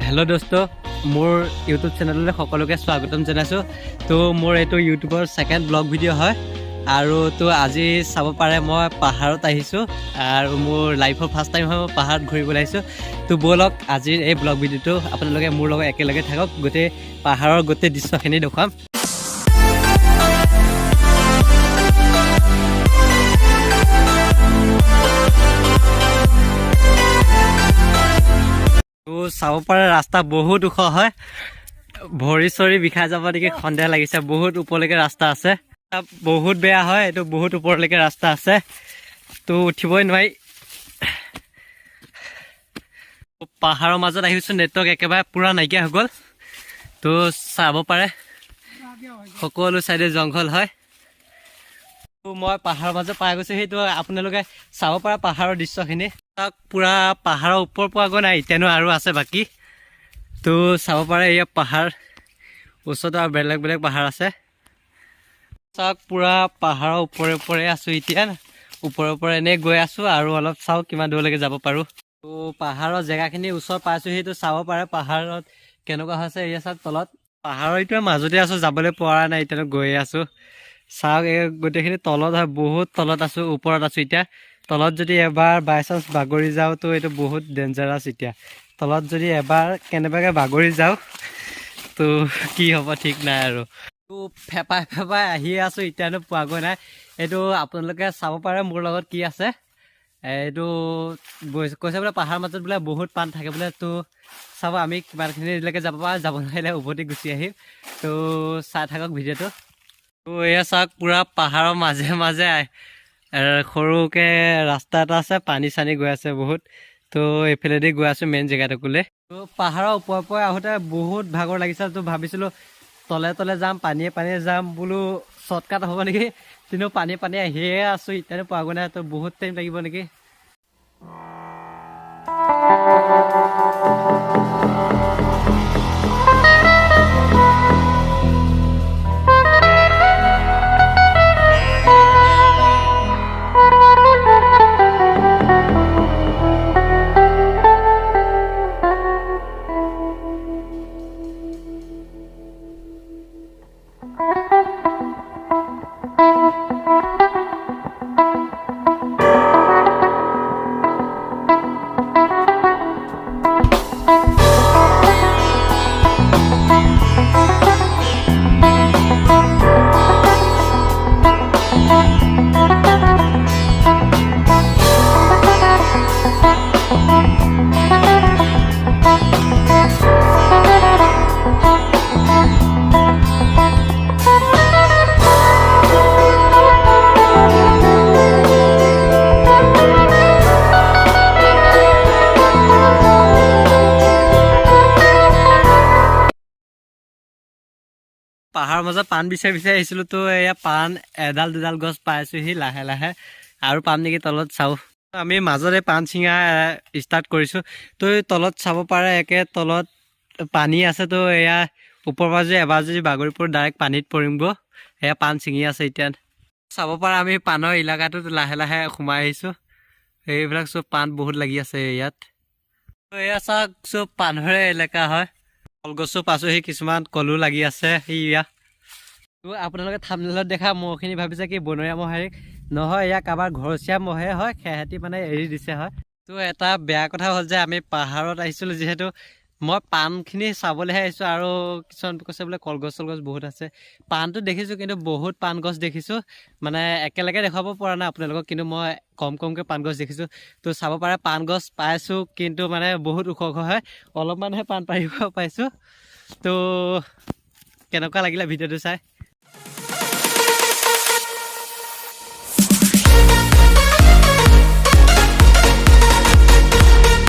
Hello' দোস্ত, মোৰ YouTube চেনেললৈ সকলোকে স্বাগতম জনাইছোঁ। তো মোৰ এইটো ইউটিউবৰ ছেকেণ্ড ব্লগ ভিডিঅ' হয় আৰু তো আজি চাব পাৰে, মই পাহাৰত আহিছোঁ আৰু মোৰ লাইফৰ ফাৰ্ষ্ট টাইম হয়, মই পাহাৰত ঘূৰিবলৈ আহিছোঁ। তো ব'লক, আজিৰ এই ব্লগ ভিডিঅ'টো আপোনালোকে মোৰ লগত একেলগে থাকক, গোটেই পাহাৰৰ গোটেই দৃশ্যখিনি দেখুৱাম। তো চাব পাৰে, ৰাস্তা বহুত ওখ হয়। ভৰি চৰি বিষাই যাব নেকি সন্দেহ লাগিছে। বহুত ওপৰলৈকে ৰাস্তা আছে। বহুত বেয়া হয় এইটো, বহুত ওপৰলৈকে ৰাস্তা আছে, তো উঠিবই নোৱাৰি। পাহাৰৰ মাজত আহিছোঁ, নেটৱৰ্ক একেবাৰে পূৰা নাইকিয়া হৈ গ'ল। তো চাব পাৰে, সকলো চাইডে জংঘল হয়। তো মই পাহাৰৰ মাজত পাই গৈছোঁ, সেইটো আপোনালোকে চাব পাৰে পাহাৰৰ দৃশ্যখিনি। তাক পূৰা পাহাৰৰ ওপৰ পোৱাগৈ নাই এতিয়ানো, আৰু আছে বাকী। তো চাব পাৰে, এয়া পাহাৰ, ওচৰত আৰু বেলেগ বেলেগ পাহাৰ আছে। চাওক, পূৰা পাহাৰৰ ওপৰে ওপৰে আছোঁ এতিয়া। ওপৰে ওপৰে এনেই গৈ আছোঁ আৰু অলপ চাওঁ কিমান দূৰলৈকে যাব পাৰোঁ। তো পাহাৰৰ জেগাখিনি ওচৰ পাইছোঁ, সেইটো চাব পাৰে পাহাৰত কেনেকুৱা হৈছে। এয়া চাওক, তলত পাহাৰৰ এইটোৱে মাজতে আছোঁ, যাবলৈ পৰা নাই এতিয়া, গৈয়ে আছোঁ। চাওক, এই গোটেইখিনি তলত হয়, বহুত তলত আছোঁ, ওপৰত আছোঁ এতিয়া। তলত যদি এবাৰ বাই চান্স বাগৰি যাওঁ, তো এইটো বহুত ডেঞ্জাৰাছ। এতিয়া তলত যদি এবাৰ কেনেবাকৈ বাগৰি যাওঁ, তো কি হ'ব ঠিক নাই আৰু। তো ফেপাই ফেপাই আহিয়ে আছোঁ, এতিয়ানো পোৱাগৈ নাই। এইটো আপোনালোকে চাব পাৰে মোৰ লগত কি আছে। এইটো কৈছে বোলে পাহাৰৰ মাজত বোলে বহুত পাণ থাকে বোলে। তো চাব, আমি কিমানখিনিলৈকে যাব পাৰোঁ, যাব নোৱাৰিলে উভতি গুচি আহিম। তো চাই থাকক ভিডিঅ'টো। তো এয়া চাওক, পূৰা পাহাৰৰ মাজে মাজে সৰুকে ৰাস্তা এটা আছে, পানী চানী গৈ আছে বহুত। তো এইফালেদি গৈ আছোঁ মেইন জেগাটোকলৈ। তো পাহাৰৰ ওপৰে ওপৰে আহোঁতে বহুত ভাগৰ লাগিছে। তো ভাবিছিলোঁ তলে তলে যাম, পানীয়ে পানীয়ে যাম বোলো, শ্বৰ্টকাট হ'ব নেকি। কিন্তু পানীয়ে পানীয়ে আহিয়ে আছোঁ, এতিয়ানো পোৱাগৈ নাই। তো বহুত টাইম লাগিব নেকি। পাহাৰৰ মাজত পাণ বিচাৰি বিচাৰি আহিছিলোঁ। তো এয়া পাণ এডাল দুডাল গছ পাইছোহি লাহে লাহে, আৰু পাম নেকি তলত চাওঁ। আমি মাজতে পাণ ছিঙা ষ্টাৰ্ট কৰিছোঁ। তো এই তলত চাব পাৰে, একে তলত পানী আছে। তো এয়া ওপৰৰ পৰা যদি এবাৰ যদি বাগৰি পৰোঁ, ডাইৰেক্ট পানীত পৰিমগৈ। এয়া পাণ ছিঙি আছে এতিয়া। চাব পাৰা, আমি পাণৰ এলেকাটোত লাহে লাহে সোমাই আহিছোঁ। এইবিলাক চব পাণ বহুত লাগি আছে ইয়াত। তো এয়া চাওক, চব পাণৰে এলেকা হয়। কলগছো পাইছোহি, কিছুমান কলো লাগি আছে সেয়া। তো আপোনালোকে থাম্বনেইলত দেখা মহখিনি ভাবিছে কি বনৰীয়া মহ? হেৰি নহয়, এয়া কাৰোবাৰ ঘৰচীয়া মহে হয়, সেহেঁতি মানে এৰি দিছে হয়। তো এটা বেয়া কথা হ'ল যে আমি পাহাৰত আহিছিলোঁ যিহেতু, মই পাণখিনি চাবলৈহে আহিছোঁ আৰু কিছুমান কৈছে বোলে কলগছ চলগছ বহুত আছে। পাণটো দেখিছোঁ, কিন্তু বহুত পাণ গছ দেখিছোঁ, মানে একেলগে দেখুৱাব পৰা নাই আপোনালোকক, কিন্তু মই কম কমকৈ পাণ গছ দেখিছোঁ। তো চাব পাৰে, পাণ গছ পাইছোঁ, কিন্তু মানে বহুত ওখ ওখ হয়, অলপমানহে পাণ পাৰিব পাইছোঁ। তো কেনেকুৱা লাগিলে ভিডিঅ'টো চাই?